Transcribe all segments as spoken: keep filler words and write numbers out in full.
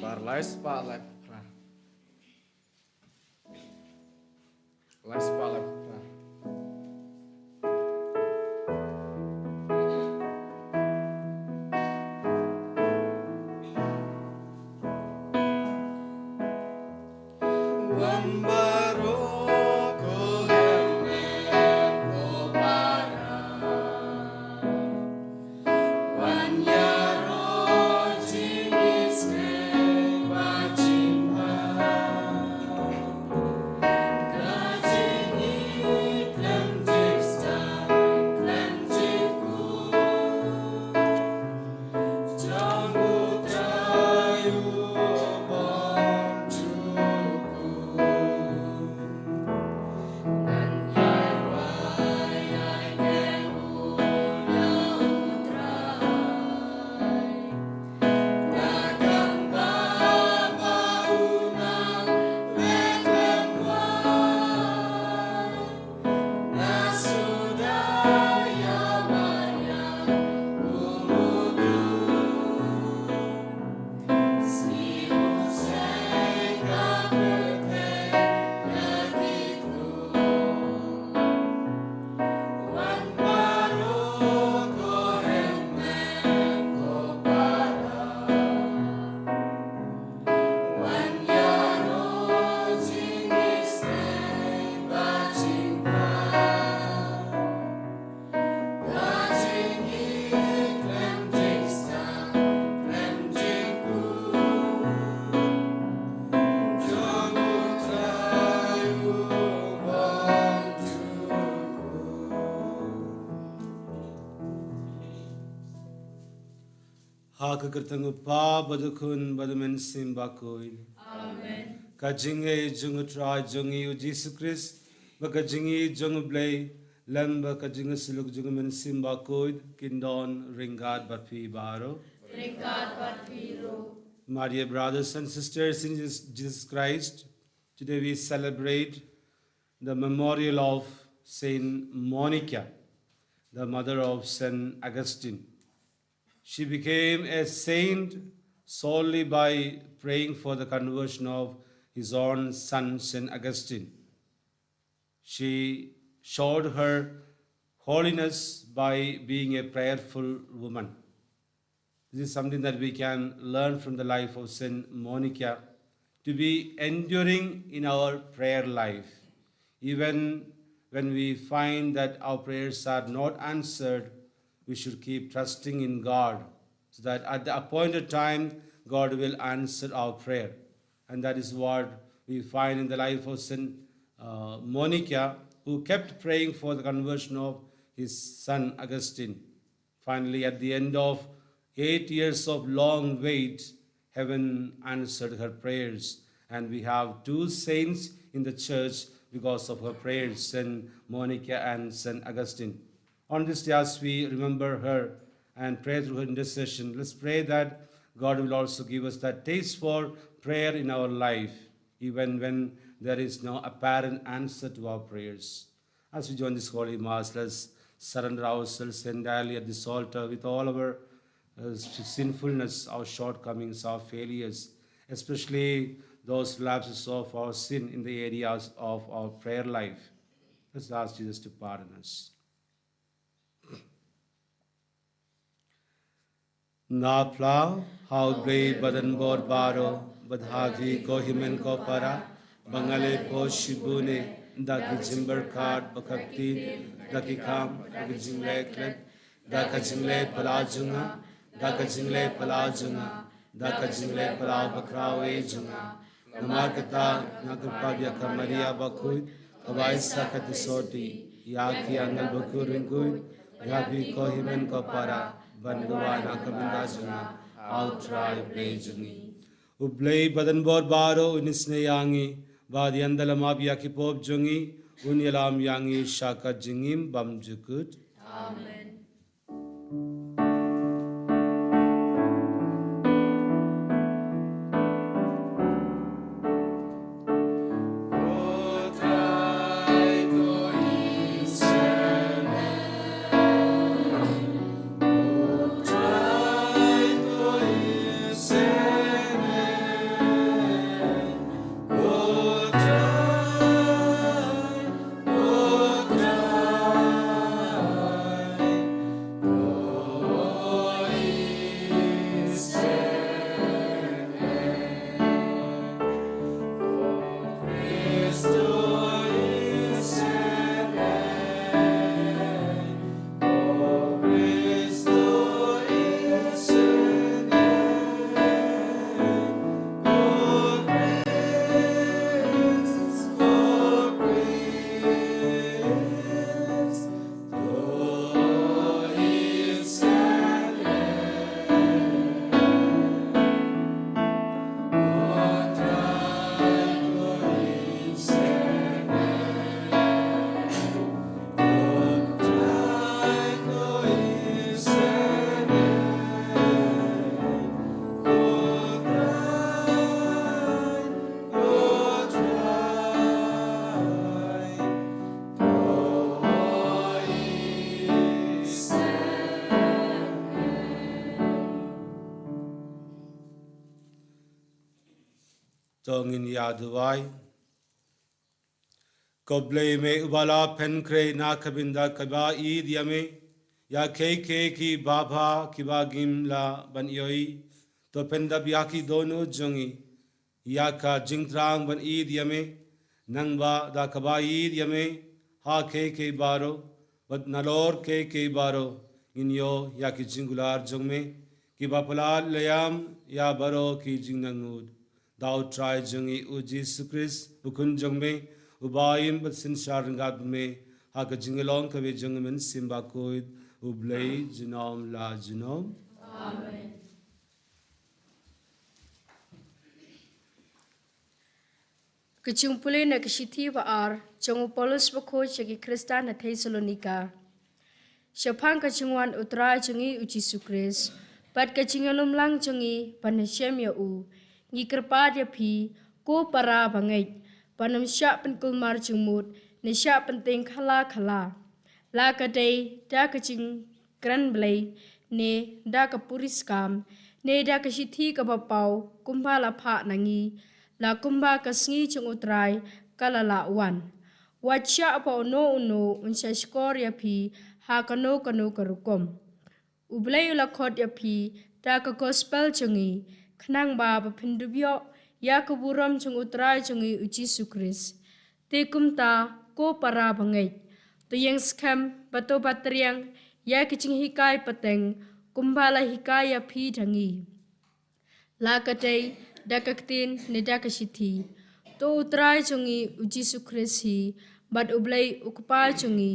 Bar lai spah lai phra. Lai spah lai phra. Wan baroh ko hynmen ko para. Wan ïaroh jingisynei bad jingpang. Ka jingïeit khlem jingstad khlem jingkhuid. Ha ka kyrteng u Kpa bad u Khun bad u Mynsiem Bakhuid. Amen. Ka jingïeit jong u Trai jong ngi u Jisu Khrist, bad ka jingïeit jong u Blei, lem bad ka jingïasyllok jong u Mynsiem Bakhuid, kin don ryngkat bad phi baroh. Ryngkat bad phi ruh. My dear brothers and sisters in Jesus, Jesus Christ, today we celebrate the memorial of Saint Monica, the mother of Saint Augustine. She became a saint solely by praying for the conversion of his own son, Saint Augustine. She showed her holiness by being a prayerful woman. This is something that we can learn from the life of Saint Monica, to be enduring in our prayer life. Even when we find that our prayers are not answered, we should keep trusting in God, so that at the appointed time, God will answer our prayer. And that is what we find in the life of Saint, uh, Monica, who kept praying for the conversion of his son Augustine. Finally, at the end of eight years of long wait, heaven answered her prayers, and we have two saints in the church because of her prayers, Saint Monica and Saint Augustine. On this day, as we remember her and pray through her intercession, let's pray that God will also give us that taste for prayer in our life, even when there is no apparent answer to our prayers. As we join this holy mass, let's surrender ourselves entirely at this altar with all our, uh, sinfulness, our shortcomings, our failures, especially those lapses of our sin in the areas of our prayer life. Let's ask Jesus to pardon us. Nga pla ha U Blei Badan Bor baroh, bad ha phi ko hynmen ko para, ba nga la ïoh shibun eh, da ki jingpyrkhat ba khatduh, da ki kam, da ki jingleh klet, da ka jingleh palat jong nga, da ka jingleh palat jong nga, da ka jingleh palat bakhraw eh jong nga. Namar kata nga kyrpad ïa ka Maria bakhuid, kaba ai sa ka theisotti ïa ki angel bakhuid ryngkhuid, ïa phi ko hynmen ko para, ban duwai na ka bynta jong nga ha U Trai Blei jong ngi. U Blei Badan Bor baroh un isynei ïa ngi, bad un ïada lam ïa ki pop jong ngi, un ïalam ïa ngi sha ka jingim bymjukut. Amen. To ngin ïa duwai. Ko Blei me uba la pynkhreh na ka bynta kaba ïeit ïa me, ïa kiei kiei kiba bha kiba ngim lah ban ïohi, to pyndap ïa ki dohnud jong ngi ïa ka jingthrang ban ïeit ïa me, nangba da kaba ïeit ïa me ha kiei kiei baroh, bad nalor kiei kiei baroh ngin ïoh ïa ki jingkular jong me kiba palat lem ïa baroh ki jingnangnud. Da U Trai jong ngi U Jisu Khrist, U Khun jong me, uba im bad synshar ryngkat bad me ha ka jinglong kaba jong U Mynsiem Bakhuid, U Blei junom la junom. Amen. Ka jingpule na ka shithi ba ar jong u Paulus bakhuid sha ki Khristan na Thessalonika. Shaphang ka jingwan U Trai jong ngi U Jisu Khrist bad ka jingïalumlang jong ngi ban ïashem ïa u, ngi kyrpad ïa phi, ko para bangeit, ban ym shah pynkulmar jingmut ne shah pyntieng khala khala, la ka dei da ka jingkren Blei ne da ka puriskam ne da ka shithi kaba paw kumba la phah na ngi, la kumba ka sngi jong U Trai ka la lah wan. Wat shah ba uno uno un shah shkor ïa phi ha kano kano ka rukom. U Blei u la khot ïa phi da ka gospel jong ngi, khnang ba ba phin dup ïoh ïa ka burom jong U Trai jong ngi U Jisu Khrist. Te kumta, ko para bangeit, to ïeng skhem bad to ba triang ïa ki jinghikai pateng kumba la hikai ïa phi da ngi, la ka dei da ka ktien ne da ka shithi. To U Trai jong ngi U Jisu Khrist hi, bad U Blei U Kpa jong ngi,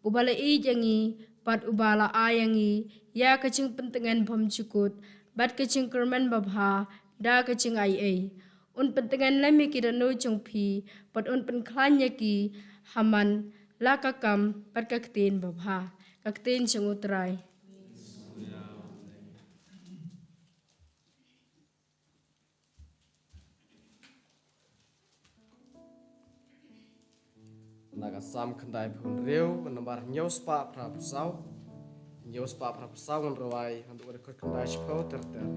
uba la ïeit ïa ngi bad uba la ai ïa ngi ïa ka jingpyntngen bymjukut bad ka jingkyrmen babha da ka jingaiei, un pyntngen lem ïa ki dohnud jong phi bad un pynkhlaiñ ïa ki ha man la ka kam bad ka ktien babha. Ka ktien jong U Trai. Na ka Salm khyndai phew hynriew, nambar hynñiew spah phra phew saw. Hynñiew spah phra phew saw ngan rwai, ngan duh ka dkhot khyndai shiphew ter ter.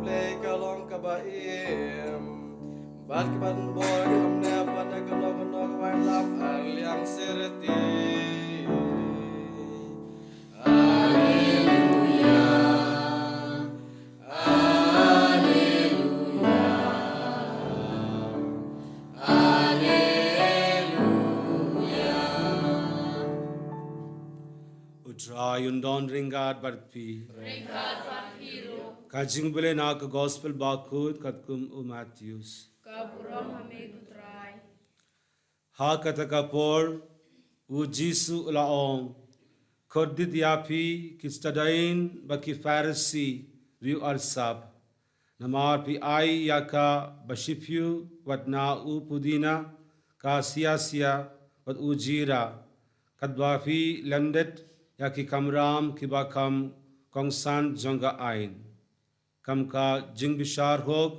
Blei ka long kaba im, bad kaba don bor, ka long ne bad ka long, ka long kaba im lam ar liang syrti. Haleluya. Haleluya. Haleluya. U Trai un don ryngkat bad phi. Ryngkat bad phi ruh. Ka jingpule na ka Gospel Bakhuid katkum u Mathaios. Ka burom ha me ko Trai. Ha kata ka por, u Jisu u la ong, kordit ïa phi ki stadien bad ki Pharisi, riew arsap. Namar phi ai ïa ka ba shiphew wat na u pudina, ka siasia, wat u jira, katba phi lyndet ïa ki kamram kiba kham kongsan jong ka aiñ. Kum ka jingbishar hok,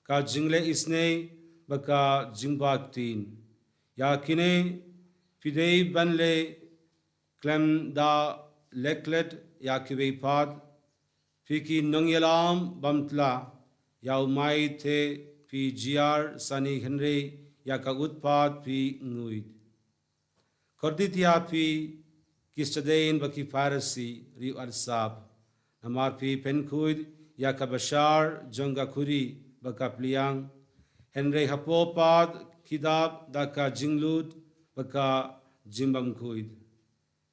ka jingleh isynei, bad ka jingbha ktien. Ïa kine phi dei ban leh khlem da leh klet ïa kiwei pat. Phi ki nongïalam bymtla, ïa u mai te phi jia sani, hynrei ïa ka ut pat phi nguid. Kordit ïa phi ki stadien bad ki Pharisi, riew arsap. Namar phi pynkhuid ïa ka bashar jong ka khuri bad ka pliang, hynrei hapoh pat ki dap da ka jinglut bad ka jingbymkhuid.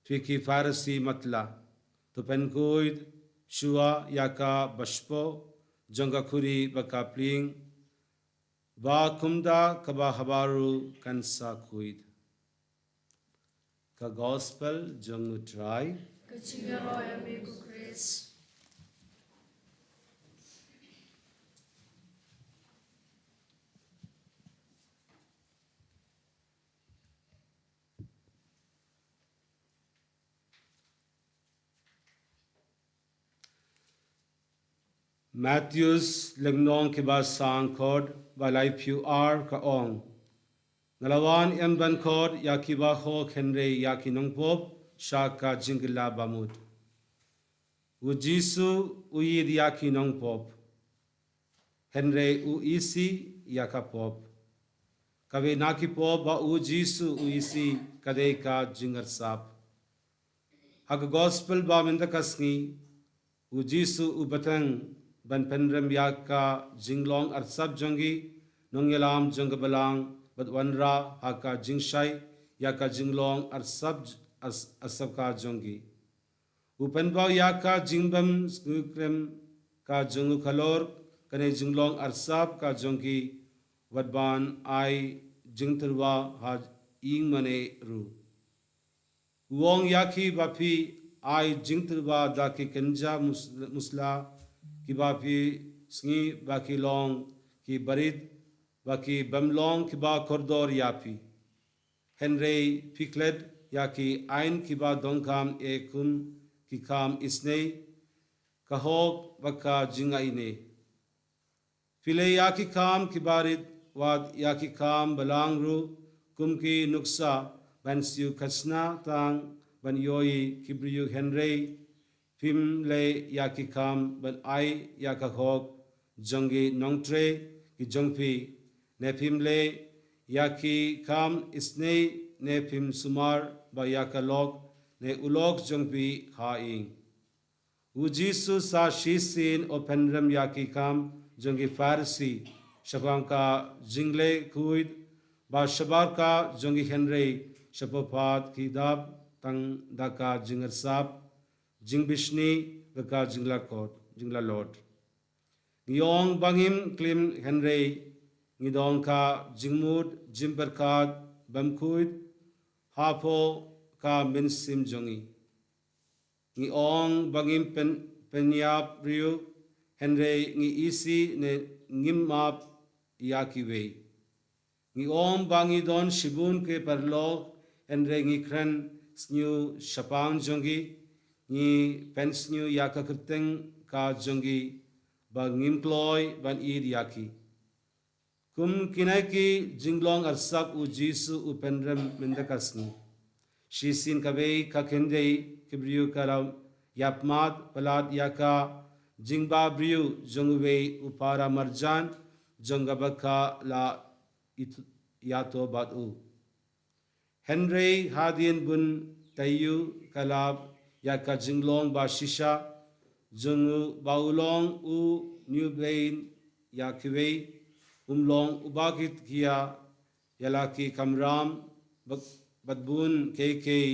Phi ki Pharisi matlah, to pynkhuid shuwa ïa ka bashapoh jong ka khuri bad ka pliang, ba kumta kaba ha baroh kan sa khuid. Ka Gospel jong u Trai. Ka jingïaroh ïa me ko Khrist. Mathaios lynnong kiba sangkhot, ba laiphew ar ka ong, nga la wan em ban khot ïa kiba hok, hynrei ïa ki nongpop sha ka jingkylla bamut. U Jisu u ïeid ïa ki nongpop, hynrei u isih ïa ka pop. Kawei na ki pop ba u Jisu u isih ka dei ka jingarsap. Ha ka Gospel ba mynta ka sngi, u Jisu u bteng ban pynrem ïa ka jinglong arsap jong ki nongïalam jong ka Balang, bad wanrah ha ka jingshai ïa ka jinglong arsap, ars-, arsap ka jong ki. U pynpaw ïa ka jingbym sngewkhlem ka jong u halor kane jinglong arsap ka jong ki, wat ban ai jingtyrwa ha ïing mane ruh. U ong ïa ki ba phi ai jingtyrwa da ki kynja mus-, musla, kiba phi sngi ba ki long ki barit, ba ki bym long kiba kordor ïa phi. Hynrei phi klet ïa ki aiñ kiba donkam, eh, kum ki kam isynei, ka hok bad ka jingaiñei. Phi leh ïa ki kam kiba rit, wat ïa ki kam balang ruh, kum ki nuksa ban siew khajna tang ban ïohi ki briew, hynrei phim leh ïa ki kam ban ai ïa ka hok jong ki nongtrei ki jong phi, ne phim leh ïa ki kam isynei, ne phim sumar ba ïa ka lok ne u lok jong phi ha ïing. U Jisu sa shisien u pynrem ïa ki kam jong ki Pharisi shaphang ka jingleh khuid, ba shabar ka jong ki, hynrei shapoh pat ki dap tang da ka jingarsap, jingbishni, bad ka jinglalot, jinglalot. Ngi ong ba ngim klim, hynrei ngi don ka jingmut jingpyrkhat bymkhuid hapoh ka mynsiem jong ngi. Ngi ong ba ngim pyn-, pynïap briew, hynrei ngi isih ne ngim map ïa kiwei. Ngi ong ba ngi don shibun ki paralok, hynrei ngi kren sniew shaphang jong ki, ngi pynsniew ïa ka kyrteng ka jong ki, ba ngim kloi ban ïeid ïa ki. Kum kine ki jinglong arsap u Jisu u pynrem mynta ka sngi. Shisien kawei ka kynthei ki briew ka la ïapmat palat ïa ka jingbabriew jong uwei u para marjan jong kaba ka la it-, ïathuh bad u. Hynrei hadien bun taïew ka la ïa ka jinglong ba shisha jong u ba u long u newborn ïa kiwei, um long uba ki tkhia ïa la ki kamram bad, bad bun kiei kiei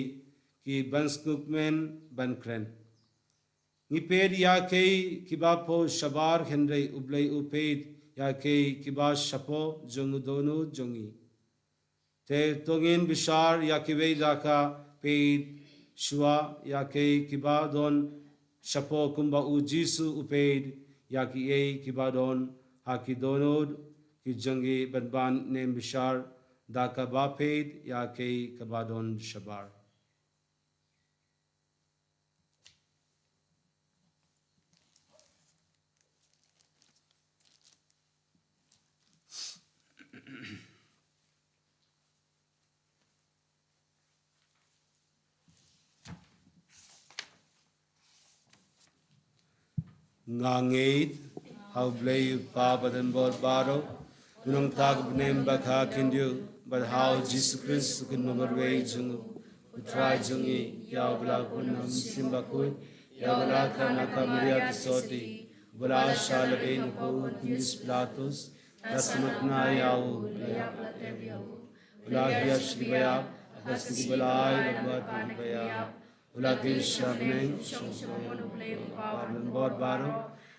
ki ban sngewkmen ban kren. Ngi peit ïa kiei kiba poi shabar, hynrei U Blei u peit ïa kiei kiba shapoh jong u dohnud jong ngi. Te to ngin bishar ïa kiwei da ka peit shuwa ïa kiei kiba don shapoh, kumba U Jisu u peit ïa kiei kiba don ha ki dohnud ki jong ngi, ban ban nym bishar da kaba peit ïa kiei kaba don shabar. Nga ngeit ha U Blei u Kpa badonbor baroh, u nongthoh bneng bad ha khyndiat, bad ha U Jisu Khrist u kynmaw marwei jong u, U Trai jong ngi, ïa uba la pun na u Mynsiem Bakhuid, ïa uba la kha na ka Maria ki sotti, uba la shah lade na ka bor u Pontius Pilatus, la sngewtynnat ïa u, la ïap la tep ïa u, u la hiar sha ki baïap, u la sdang sha kiba la ai, la buh bad ki baïap, u la kiew sha bneng, u shong sha kmon U Blei u Kpa badonbor baroh,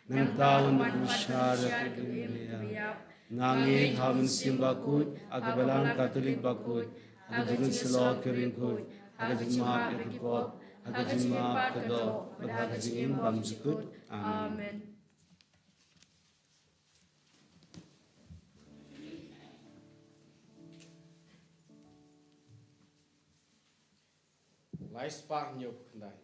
nangta un wan ban bishar ïa kiba im kiba ïap. Nga ngeit ha u Mynsiem Bakhuid, ha ka Balang Katholik bakhuid, ha ka jingïasyllok ki riewkhuid, ha ka jingmap ïa ki pop, ha ka jingmap ka doh, bad ha ka jingim bymjukut. Amen. Amen. Lai spah hynñiew phew khyndai.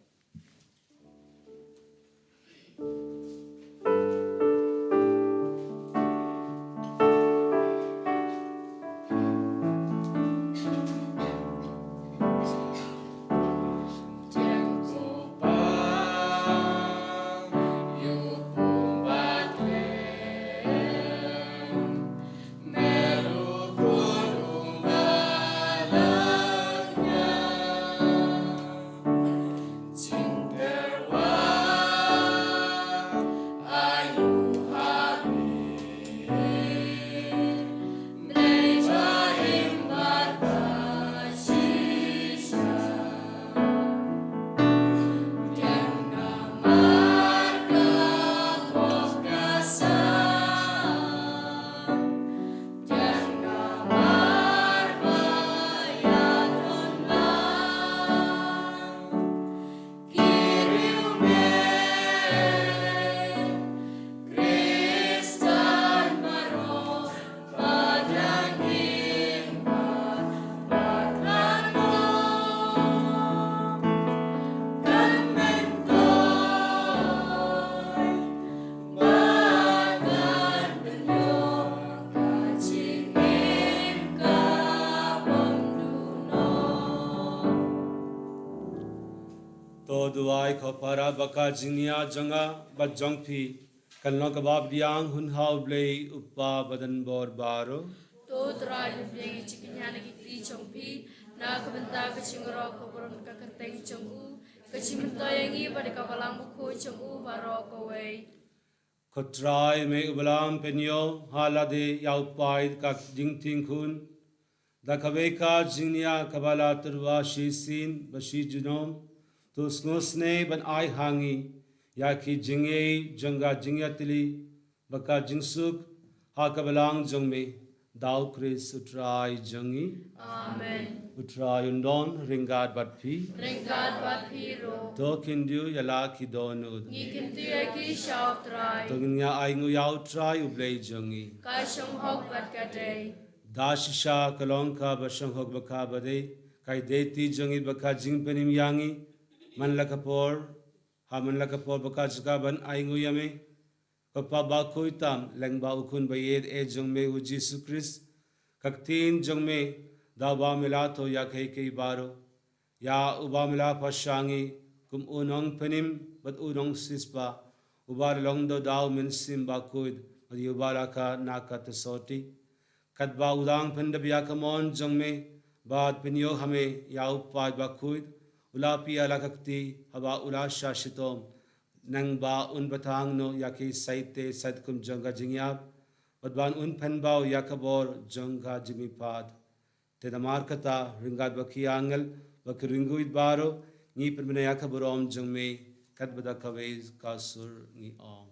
To duwai ko para ba ka jingïa jong nga bad jong phi kan long kaba pdiang hun ha U Blei u Kpa badonbor baroh. To Trai pdiang ïa ka jingïa na ki kti jong phi na ka bynta ka jingïaroh ka burom ka kyrteng jong u, ka jingmyntoi ïa ngi bad ka Balang Bakhuid jong u baroh kawei. Ko Trai, me uba la pynïoh ha lade ïa u paid ka jingtieng khun da kawei ka jingïa kaba la tyrwa shisien ba shi junom, to sngewsynei ban ai ha ngi ïa ki jingïeit jong ka jingïatylli bad ka jingsuk ha ka Balang jong me, da U Khrist U Trai jong ngi. Amen. U Trai un don ryngkat bad phi. Ryngkat bad phi ruh. To khyndiat ïa la ki dohnud. Ngi khyndiat ïa ki sha U Trai. To ngin ïa ainguh ïa U Trai U Blei jong ngi. Ka shong hok bad ka dei. Da shisha ka long kaba shong hok bad kaba dei, ka dei ti jong ngi bad ka jingpynim ïa ngi man la ka por, ha man la ka por bad ka jaka ban ainguh ïa me. Ko Pa bakhuid tam, lyngba u Khun ba ïeit eh jong me U Jisu Khrist, ka ktien jong me da uba me la thoh ïa kiei kiei baroh. Ïa uba me la pynshai kum u nongpynim bad u nongsiewspah, uba la long da u Mynsiem Bakhuid, bad ïa uba la ka na ka ta soti. Katba u dang pyndep ïa ka mon jong me, bad pynïoh ha me ïa u paid bakhuid, u la pynïaid la ka kti, haba u la shah shitom, nangba un batai noh ïa ki saite sait kum jong ka jingïap, bad ban un pynbaw ïa ka bor jong ka jingmihpat. Te namar kata, ryngkat bad ki angel, bad ki riewngeit baroh, ngi pynbna ïa ka burom jong me, katba da kawei ka sur ngi ong.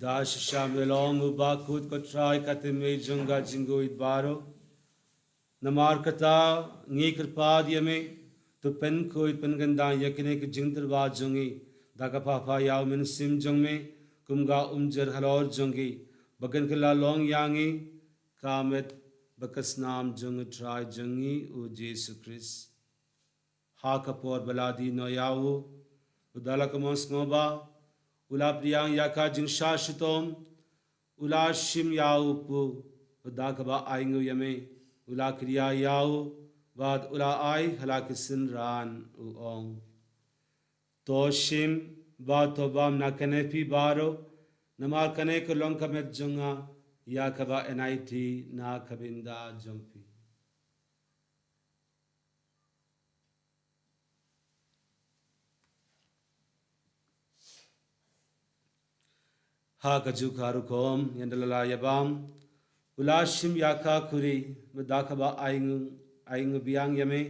Da shisha me long u bakhuid ko Trai, ka tymmen jong ka jingngeit baroh. Namar kata ngi kyrpad ïa me, to pynkhuid pynkhyndai ïa kine ki jingtyrwa jong ngi, da ka papa ïa u Mynsiem jong me, kum ka umjer halor jong ki, ba kin kylla long ïa ngi ka met bad ka snam jong u Trai jong ngi u Jisu Khrist. Ha ka por ba la die noh ïa u, u da la ka mon sngewbha, u la pdiang ïa ka jingshah shitom, u la shim ïa u pu, u da kaba ainguh ïa me, u la kdiah ïa u, bad u la ai ha la ki synran, u ong: To shim bad to bam na kane phi baroh, namar kane ka long ka met jong nga, ïa kaba yn aiti na ka bynta jong phi. Ha kajuh ka rukom, ynda la ïa bam, u la shim ïa ka khuri, bad da kaba ainguh, ainguh biang ïa me,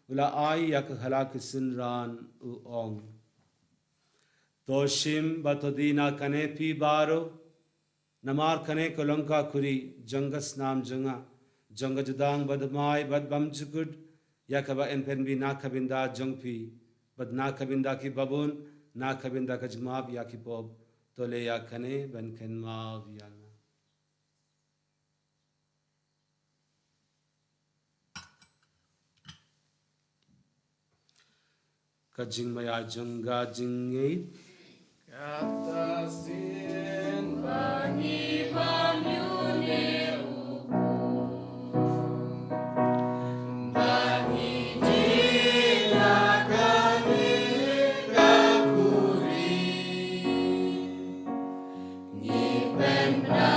u la ai ïa ka ha la ki synran, u ong: To shim bad to die na kane phi baroh, namar kane ka long ka khuri jong ka snam jong nga, jong ka jutang bathymmai bad bymjukut, ïa kaba yn pynbna na ka bynta jong phi bad na ka bynta ki babun, na ka bynta ka jingmap ïa ki pop. To leh ïa kane ban kynmaw ïa nga. Ka jingmaïa jong ka jingngeit. Kata sien ba ngi bam ïa une u pu, ba ngi die la kane ka khuri. Ngi pynbna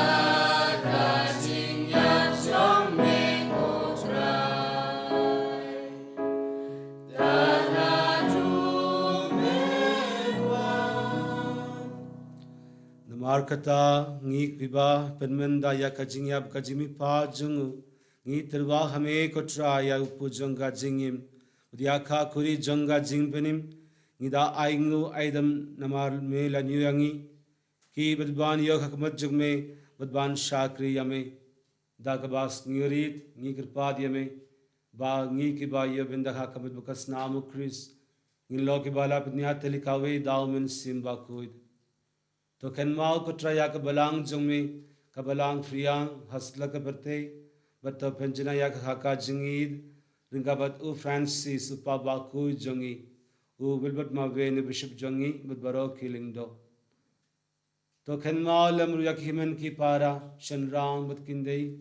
ka jingïap jong me, ko Trai, da naduh me wan. Namar kata, ngi kyrpad, pynmynda ïa ka jingïap ka jingmihpat jong u, ngi tyrwa ha me, ko Trai, ïa u pu jong ka jingim, bad ïa ka khuri jong ka jingpynim. Ngi da ainguh aidam namar me la ñiew ïa ngi, ki bad ban ïoh ha khmat jong me, bad ban shakri ïa me. Da kaba sngewrit ngi kyrpad ïa me, ba ngi kiba ïoh bynta ha khmat bad ka snam u Khrist, ngin long kiba la pynïaid tylli kawei da u Mynsiem Bakhuid. To kynmaw ko Trai ïa ka balang jong me, ka balang Phriang, ha satlak ka pyrthei, bad to pynjlan ïa ka ha ka jingïeid, ryngkat bad u Francis, u Pap bakhuid jong ngi, u Wilbert Marwein, u Bishop jong ngi, bad baroh ki lyngdoh. To kynmaw lem ruh ïa ki hynmen ki para, shynrang bad khyndiat,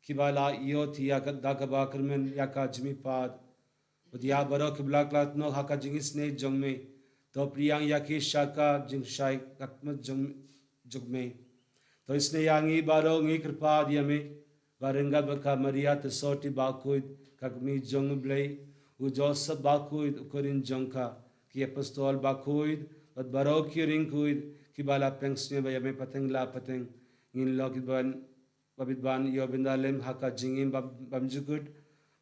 kiba la ïoh ïa ka da kaba kyrmen ïa ka jingmihpat. Bad ïa baroh kiba la klet noh ha ka jingisynei jong me. To pdiang ïa ki sha ka jingshai khadmat jong, jong me. To isynei ïa ngi baroh ngi kyrpad ïa me. Ba ryngkat bad ka Maria Theisotti bakhuid, ka kmie jong u Blei, u Joseph bakhuid, u kurim jong ka, ki apostol bakhuid, bad baroh ki riewkhuid, kiba la pynsngew ïa me pateng la pateng. Ngin long kiba, ba bit ban ïoh bynta lem ha ka jingim bym, bymjukut,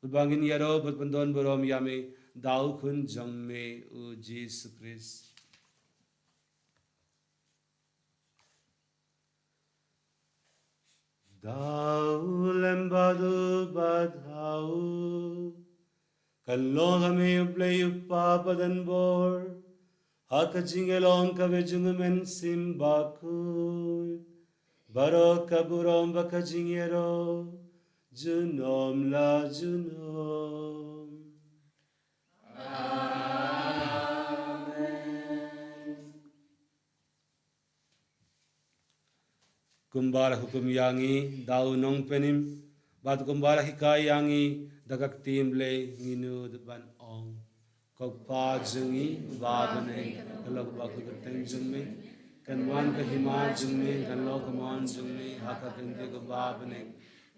bad ba ngin ïaroh bad pyndonburom ïa me, da u Khun jong me, u Jisu Khrist. Da u lem bad u bad ha u. Kan long ha me u Blei u Kpa badan bor. Ha ka jingïalong kaba jong u Mynsiem Bakhuid. Baroh ka burom bad ka jingïaroh. Junom la junom. Amen. Kumba la hukum ïa ngi da u nongpynim, bad kumba la hikai ïa ngi da ka ktien Blei, ngin nud ban ong. Ko Kpa jong ngi uba ha bneng, kan long bakhuid ka kyrteng jong me, kan wan ka hima jong me, kan long ka mon jong me ha ka kyrteng ko uba ha bneng.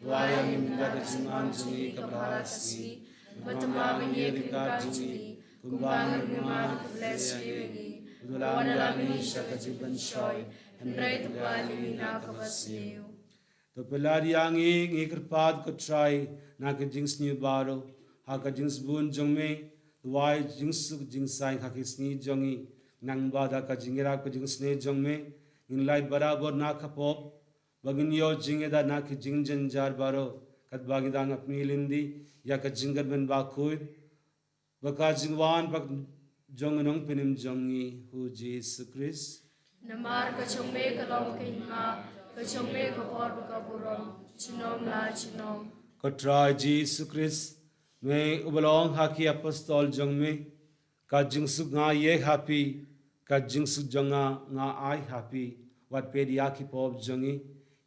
Wai ïa ngi mynta ka jingman jong ngi kaba ha ka sngi. Bad tang ba ngin ïa ryngkat jong ngi, kumba ngi ryngkat ïa kiba leh sniew ïa ngi. Bad ym lam ïa ngi sha ka jingpynshoi, hynrei to pynlong ïa ngi na kaba sniew. To pynlait ïa ngi, ngi kyrpad ko Trai, na ka jingsniew baroh, ha ka jingsbun jong me, wai jingsuk jingsaiñ ha ki sngi jong ngi, nangba da ka jingïarap ka jingsniew jong me, ngin lait barabor na ka pop, ba ngin ïoh jingïada na ki jingjynjar baroh, katba ngi dang ap ngi lynti ïa ka jingkyrmen bakhuid, bad ka jingwan pat jong u nongpynim jong ngi, u Jisu Khrist. Namar ka jong me ka long ka hima, ka jong me ka por bad ka burom, junom la junom. Ko Trai Jisu Khrist, me uba la ong ha ki apostol jong me, ka jingsuk nga ïa ha phi, ka jingsuk jong nga nga ai ha phi, wat peit ïa ki pop jong ngi,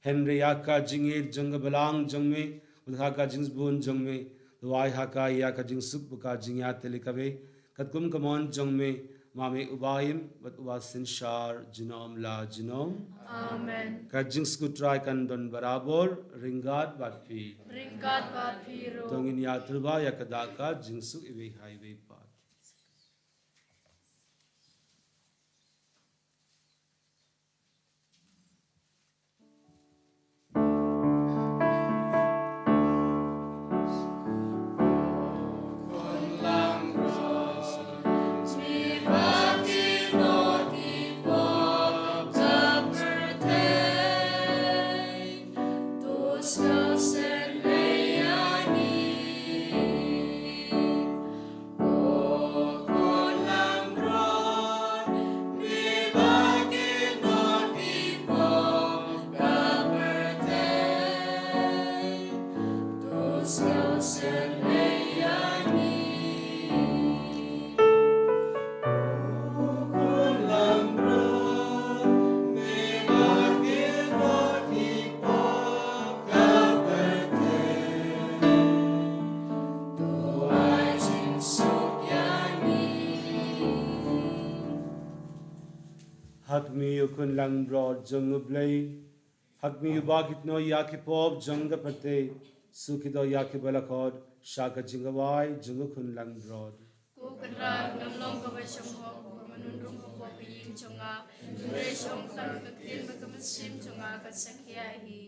hynrei ïa ka jingïeit jong ka balang jong me, bad ha ka jingsbun jong me, to ai ha ka ïa ka jingsuk bad ka jingïatylli kaba, katkum ka mon jong me, ma me uba im, bad uba synshar, junom la junom. Amen. Ka jingsuk u Trai kan don barabor, ryngkat bad phi. Ryngkat bad phi ruh. To ngin ïathuh ba ïa ka da ka jingsuk iwei ha iwei pat. Ha khmih, ko Khun langbrot jong U Blei. Ha khmih, uba kit noh ïa ki pop jong ka pyrthei. Shu kit noh ïa kiba la khot sha ka jingkhawai jong U Khun langbrot. Ko Kynrad, ngam long kaba shemphang, kaba men rung hapoh ka ïing jong nga, hynrei shong tang ka ktien bad ka mynsiem jong nga kan sa khia hi.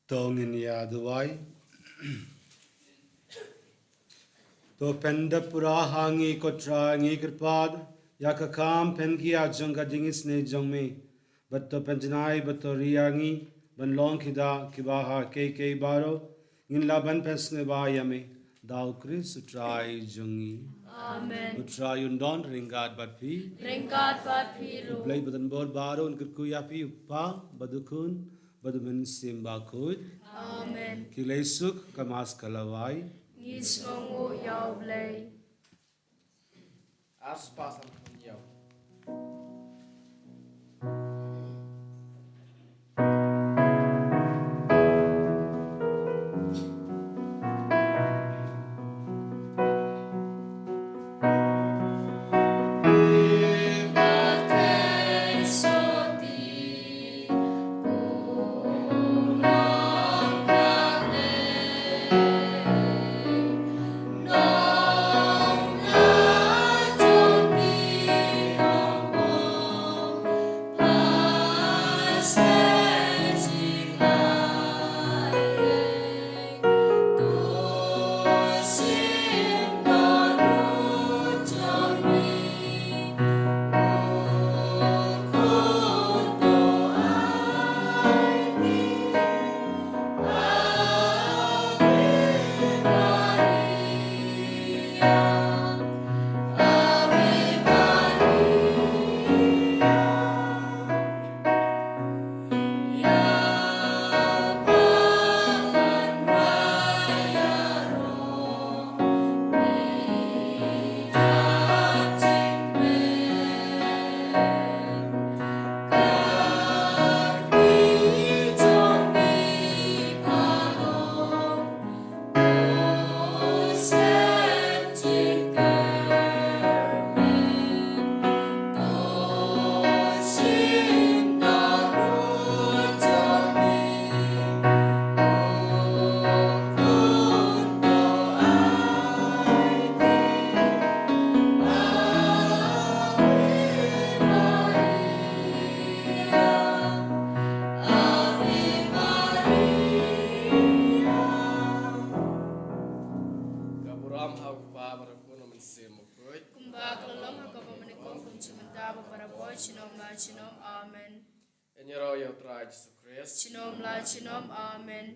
To ngin ïa duwai. To pyndep pura ha ngi ko Trai, ngi kyrpad ïa ka kam pyngiat jong ka jingisynei jong me. Bad to pynjanai bad to ri ïa ngi ban long ki dak kiba ha keikei baroh ngin lah ban pynsngewbha ïa me. Da u Khrist u Trai jong ngi. Amen. U Trai un don ryngkat bad phi. Ryngkat bad phi ruh. U Blei badonbor baroh un kyrkhu ïa phi, u Kpa bad u Khun bad u Mynsiem Bakhuid. Amen. Ki lei suk, ka Mass ka la wai. Ngi sngewnguh ïa u Blei. Ar spah san phew hynñiew. Ka burom ha u Kpa bad u Khun bad u Mynsiem Bakhuid. Kumba ka la long ha kaba mynnyngkong, kum shi mynta bad barabor, junom la junom. Amen. Ngin ïaroh ïa u Trai Jisu Khrist. Junom la junom. Amen.